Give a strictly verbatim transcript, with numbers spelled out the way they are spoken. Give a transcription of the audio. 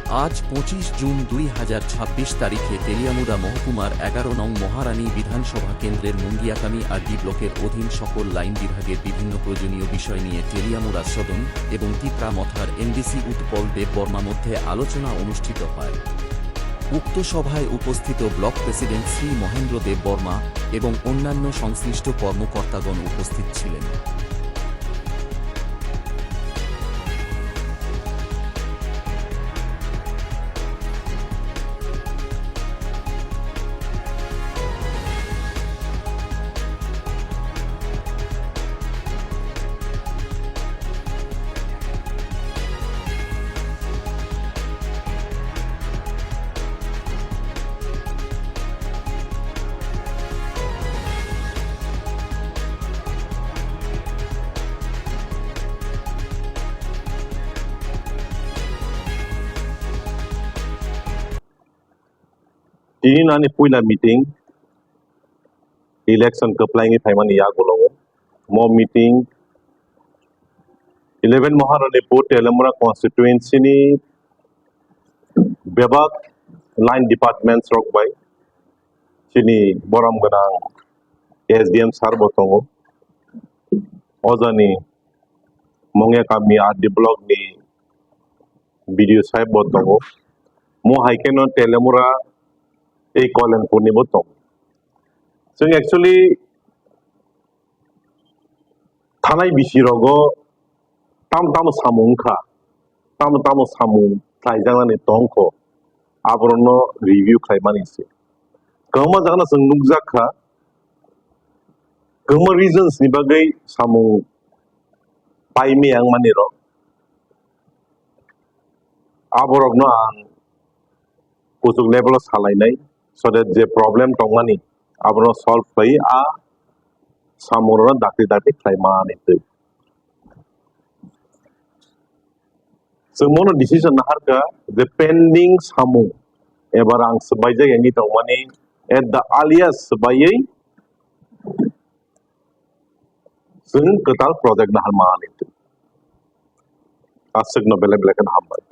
আজ পঁচিশ জুন দুই হাজার ছাব্বিশ তারিখে তেলিয়ামুড়া মহকুমার এগারো নং মহারানী বিধানসভা কেন্দ্রের মুঙ্গিয়াকামি আরডি ব্লকের অধীন সকল লাইন বিভাগের বিভিন্ন প্রয়োজনীয় বিষয় নিয়ে তেলিয়ামুড়া সদন এবং তিপ্রা মথার এমডিসি উৎপল দেব বর্মা মধ্যে আলোচনা অনুষ্ঠিত হয়। উক্ত সভায় উপস্থিত ব্লক প্রেসিডেন্ট শ্রী মহেন্দ্র দেব বর্মা এবং অন্যান্য সংশ্লিষ্ট কর্মকর্তাগণ উপস্থিত ছিলেন। Tini ani puila meeting, election kwplaini phaimani yagulo. Mo meeting eleven Maharani Pur Telemura constituency ni bebak line departments rok bai chini borom gwnang S D M sir bo tongo. Ojani Mongya kami R D block ni B D O sahib bo tongo. Mo hai kheno Telemura tei Koilanpur ni bo tongo. Chwng actually thanai bisi rogo tamo tamo samung wngkha, tamo tamo samung khlaijaknani tongkho, aborokno review khlaimani se. Kwbangma jagano chwng nukjak kha, kwbangma reasons ni bagwi samung pai maya wngmani rok, aborokno ang kuchuk level o salainai, so that je problem tongmani abono solve khlai a samungrokno dakti dakti khlai mani twi. Chwng bono decision naharkha je pending samung eba rang swbaijak yangi tongmani at the earliest swbaiwi chwng kwtal project nahar mani twi. Aswkno belai belai kheno hambai.